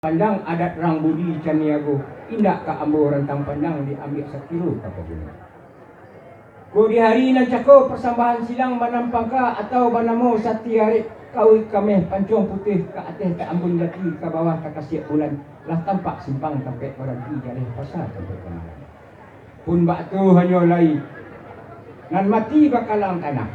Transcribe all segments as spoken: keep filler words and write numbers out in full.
Pandang adat rang budi caniago, indak ka ambo rantang pandang diambiak sakiro ka paguno. Ko di hari nan cako pasambahan silang manampangka atau banamo satiarek, kawik kameh pancuang putuih ka ateh taambun dati ka bawah takasiak bulan, lah tampak simpang tampek baranti jaleh pasa tampek kamalan. Pun bak tu hanyo lai, nan mati bakalang tanah,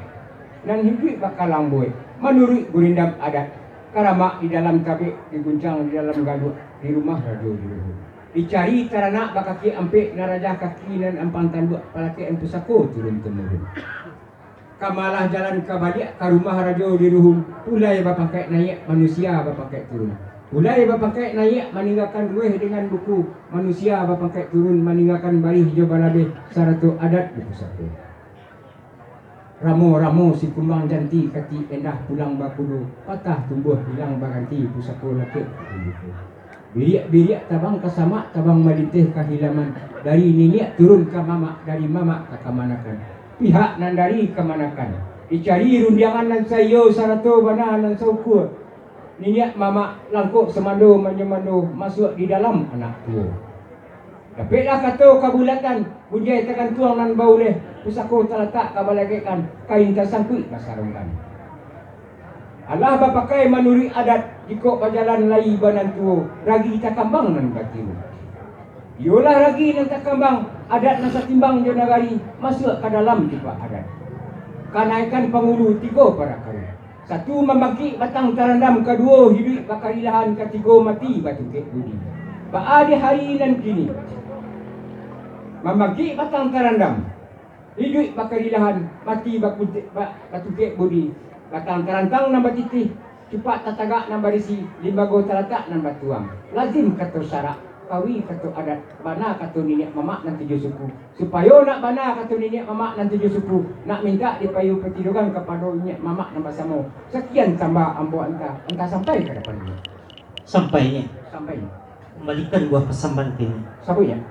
nan hiduik bakalang buek, manuruik gurindam adat, karamak di dalam tabek, diguncang di dalam galuak, di rumah rajo di luhur. Dicari taranak bakaki ampek, nan rajah kaki nan ampang tanduak, palakekan pusako turun-tumurun. Ka malah jalan ka baliak ka rumah rajo di luhur, pulai bapangkaik naiak, manusia bapangkaik turun. Pulai bapangkaik naiak maninggakan rueh dengan buku, manusia bapangkaik turun maninggakan barih jo balabeh, sarato adat di pusako. Ramo-ramo si kumbang janti, kati endah pulang bakudo, patah tumbuah hilang baranti, pusako lakek di luko. Biriak-biriak tabang ka samak, tabang malinteh ka hilaman, dari niniak turun ka mamak, dari mamak ka kamanakan. Pihak nan dari kamanakan, dicari rundiangan nan saiyo sarato bana nan saukua. Niniak mamak langkok samando manyamando masuak di dalam anak tuo. Dapeklah kato kabulatan, bunjai tagantuang nan bauleh, pusako talatak ka balagekkan, kain tasangkuik basarongkan. Alah bapakai manuruik adat, jikok bajalan lai banantuo, ragi takambang nan batiru. Iyolah ragi nan takambang, adat nan satimbang jo nagari, masuak ka dalam tipak adat. Kanaikan pangulu tigo parakaro. Satu mambangkik batang tarandam, kaduo hiduik bakarilahan, katigo mati batungkek budi. Baa di hari nan kini? Mambangkik batang tarandam, hiduik bakarilahan, mati bakuntik, ba-, batungkek budi. Batang tarantang nan batitih, cupak tatagak nan barisi, limbago talatak nan batuang. Lazim kato syarak, kawi kato adat, bana kato niniak mamak nan tujuah suku. Supayo nak bana kato niniak mamak nan tujuah suku, nak mintak dipayu patidokan kapado niniak mamak nan basamo. Sakian sambah ambo anta, anta sampai ka dapan niniak. Sampai nyiak. Sampai. Kumbalikan buah pasambahan ka nyiak. Sabo nyiak?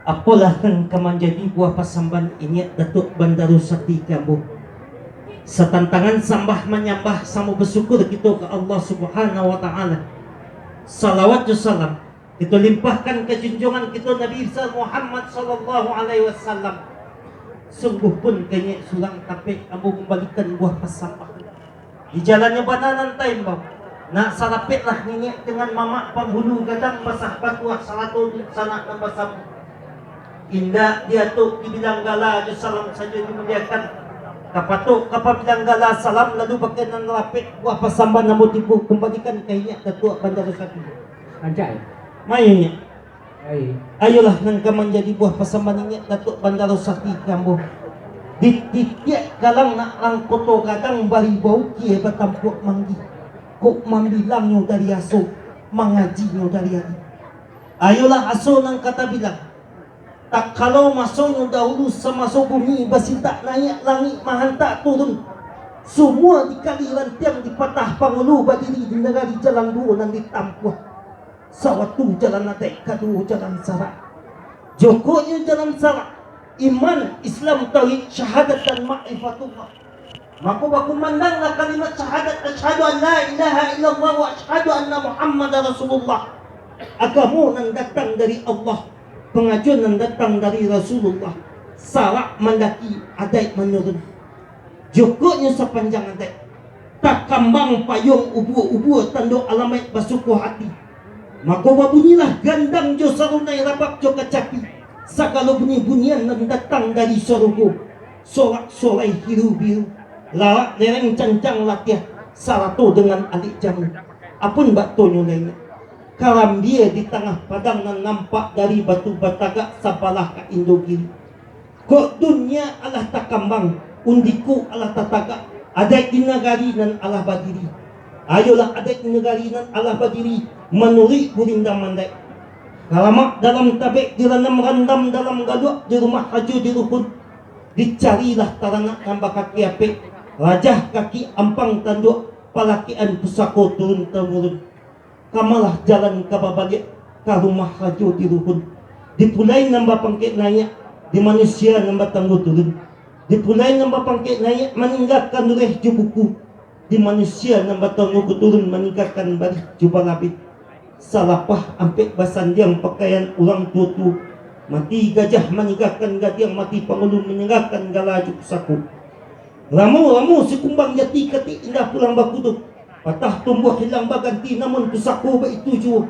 Apolah nan ka manjadi buah pasambahan inyiak Datuak Bandaro Sakti ka ambo? Satantangan sambah manyambah samo basyukur kito ka Allah Subhanahu wa Ta'ala. Salawat jo salam kito limpahkan ka junjuangan kito Nabi Besar Muhammad sallallahu alaihi wasallam. Sungguahpun ka inyiak surang tapek ambo kumbalikan buah pasambahan. Di jalannyo bana nan taimbau, nak sarapeklah niniak dengan mamak panghulu gadang basah batuah sarato dunsanak nan basamo. Indak diatok dibilang gala jo salam sajo dimuliakan. Kapatok kapabilang gala salam lalu bakeh nan rapek buah pasambahan ambo tibo kumbalikan ka inyiak Datuak Bandaro Sakti. Rancak, eh? Main, nyiak. Baik. Ayolah nan ka manjadi buah pasambahan inyiak Datuak Bandaro Sakti ka ambo. Di titiak galang nak langkoto gadang baribau kie batampuak manggih. Kok mambilangnyo dari aso, mangajinyo dari ari. Ayolah aso nan ka tabilang. Takalo masonyo dahulu samaso bumi basitak naiak langik mahantak turun. Sumua dikali rantiang dipatah pangulu badiri di nagari jalan duo nan ditampuah. Sawatu jalan adaik, kaduo jalan sarak. Jokoknyo jalan sarak, iman, Islam, tauhid, syahadat, dan makrifatullah. Mako, bakumandanglah kalimat syahadat, "Asyhadu an la ilaha illallah wa asyhadu anna Muhammadar Rasulullah." Agamo nan datang dari Allah, pangajuan nan datang dari Rasulullah, sarak mandaki, adaik manurun. Jokoknyo sapanjang adaik, takambang payuang ubua-ubua, tando alamaik basuko hati. Mako babunyilah gandang jo sarunai, rabab jo kacapi, sagalo bunyi-bunyian nan datang dari sarugo, sorak-sorai hiru-biru, larak lereng cancang latiah, sarato dengan alek jamu. Apun baktonyo lai, karambia di tangah padang nan nampak dari batu batagak sabalah ka Indogiri. Kok dunia alah takambang, undiko alah tatagak, adaik di nagari nan alah badiri. Ayolah adaik di nagari nan alah badiri, manuruik gurindam adaik. Karamak dalam tabek, diranam randam dalam galuak, di rumah rajo di ruhun. Dicarilah taranak nan bakaki apek, rajah kaki ampang tanduak, palakekan pusako turun-tamurun. Ka malah jalan ka babaliak ka rumah rajo di ruhun. Dipulai nan bapangkek naiak, di manusia nan batanggo turun. Dipulai nan bapangkek naiak maninggakan rueh jo buku, di manusia nan batanggo turun maninggakan barih jo balabeh. Salapah ampek basandiang pakaian urang tuo-tuo, mati gajah maninggakan gadiang, mati pangulu maninggakan gala jo pusako. Lamo-lamo si kumbang jati katik indah pulang bakudo, patah tumbuah hilang baganti, namun pusako baitu juo.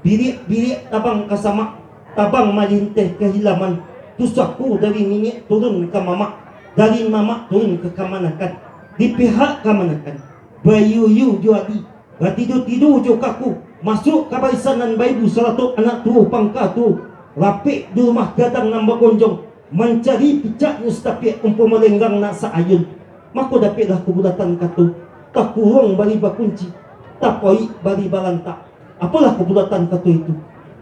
Biriak-biriak tabang ka samak, tabang malinteh ka hilaman, pusako dari niniak turun ka mamak, dari mamak turun ka kamanakan, di pihak kamanakan, bayu-yu jo adi, batidu-tidu jo kaku, masuak ka barisan nan baibu sarato anak tuo pangka tuo, rapek di rumah gadang nan bagonjong, mancari picaknyo satapiak, umpamo lenggang nak saayun, mako dapeklah kabulatan kato, takuruang bari bakunci, tapoik bari balantak. Apolah kabulatan kato itu?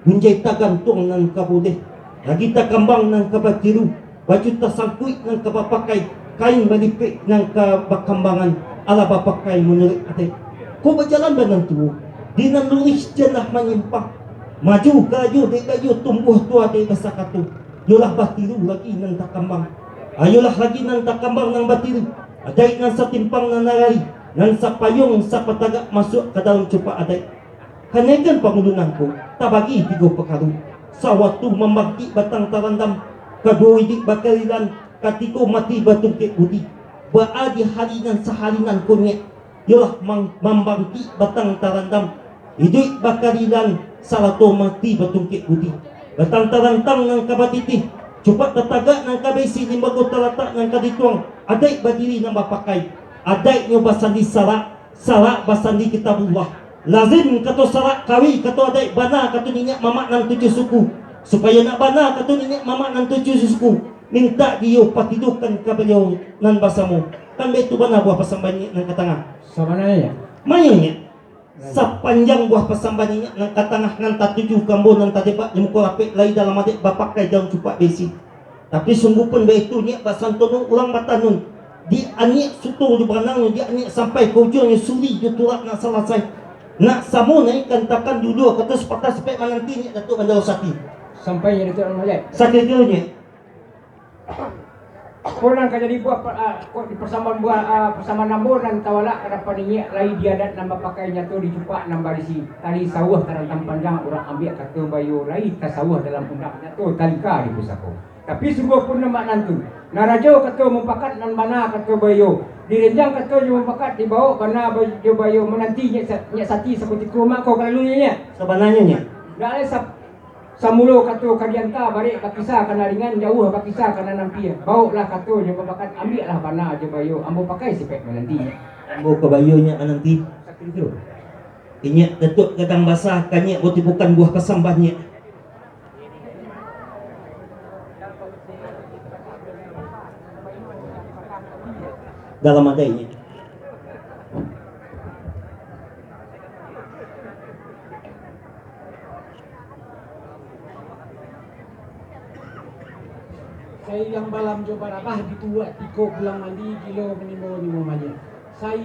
Gunjai tagantuang nan ka boleh, lagi takambang nan ka batiru, baju tasangkuik nan ka bapakai, kain balipek nan ka bakambangan, alah bapakai manuruik adaik. Ko bajalan bana tuo, di nan luruih janlah manyimpang. Maju karajo dek gayuah, tumbuah tuo dek basakato, iyolah batiru lagi nan takambang. Iyolah lagi nan takambang nan batiru, adaik nan satimpang nan arari, nan sapayuang sapatagak masuak ka dalam cupak adaik. Kanaikan pangulu nangko tabagi tigo pakaro, sawatu mambangkik batang tarandam, kaduo iduik bakarilan, katigo mati batungkek budi. Baa di hari nan sahari nangko nyiak, iyolah mang-, mambangkik batang tarandam, iduik bakarilan, sarato mati batungkek budi. Batang tarantang nan ka batitih, cupak tatagak nan ka baisi, limbago talatak nan ka dituang, adaik badiri nan bapakai. Adaiknyo basandi sarak, sarak basandi Kitabullah. Lazim kato sarak, kawi kato adaik, bana kato niniak mamak nan tujuah suku. Supayo nak bana kato niniak mamak nan tujuah suku, mintak diyo patiduakan ka baliau nan basamo. Kan baitu bana buah pasambahan niniak nan ka tangah. Sabananyo, nyiak. Mano nyiak? Sapanjang buah pasambahan niniak nan ka tangah nan tatuju ka ambo nan tadebak di muko rapek, lai dalam adaik bapakai daun cupak baisi. Tapi sungguahpun baitu nyiak, bak santono urang batanun, di aniak suto jo baranangnyo, di aniak sampai ka ujuangnyo, suri jo turak nak salasai. Nak samo naikan takan dulu, kato sapatah sipek mananti nyiak Datuak Bandaro Sati. Sampai nyiak Datuak Bandaro Sati. Sakali tu nyiak. Ko nan ka jadi buah pa-, ah, ko di pasambahan buah, ah, pasambahan ambo nan tawalak ka dapan nyiak, lai di adat nan bapakai nyato, di cupak nan barisi, tali sauah tarantang panjang, urang ambiak kato baiyo, lai tasauah dalam undang, nyato talingka di pusako. Tapi sungguahpun nan bak nantun, nan rajo kato mupakat, nan bana kato baiyo, direnjang kato jo mupakat, dibawok bana ba-, jo baiyo, mananti nyiak sa-, nyiak Sati sakutiko, mako ka lalunyo nyiak. Sabananyo nyiak. Dak lai sa-, Samulo kato ka dianta, barek bakisa ka nan ringan, jauah bakisa ka nan ampia. Bawoklah kato jo bapakat, ambiaklah bana jo baiyo, ambo pakai sipek mananti. Ambo ka baiyo nyiak mananti. Inyiak Datuak Gadang Basa, ka nyiak batibokan buah pasambahan nyiak. Dalam adaik nyiak. Sai yang balam jo barabah, dituak tiko pulang mandi, gilo manimbo-nimbo manyeh. Sai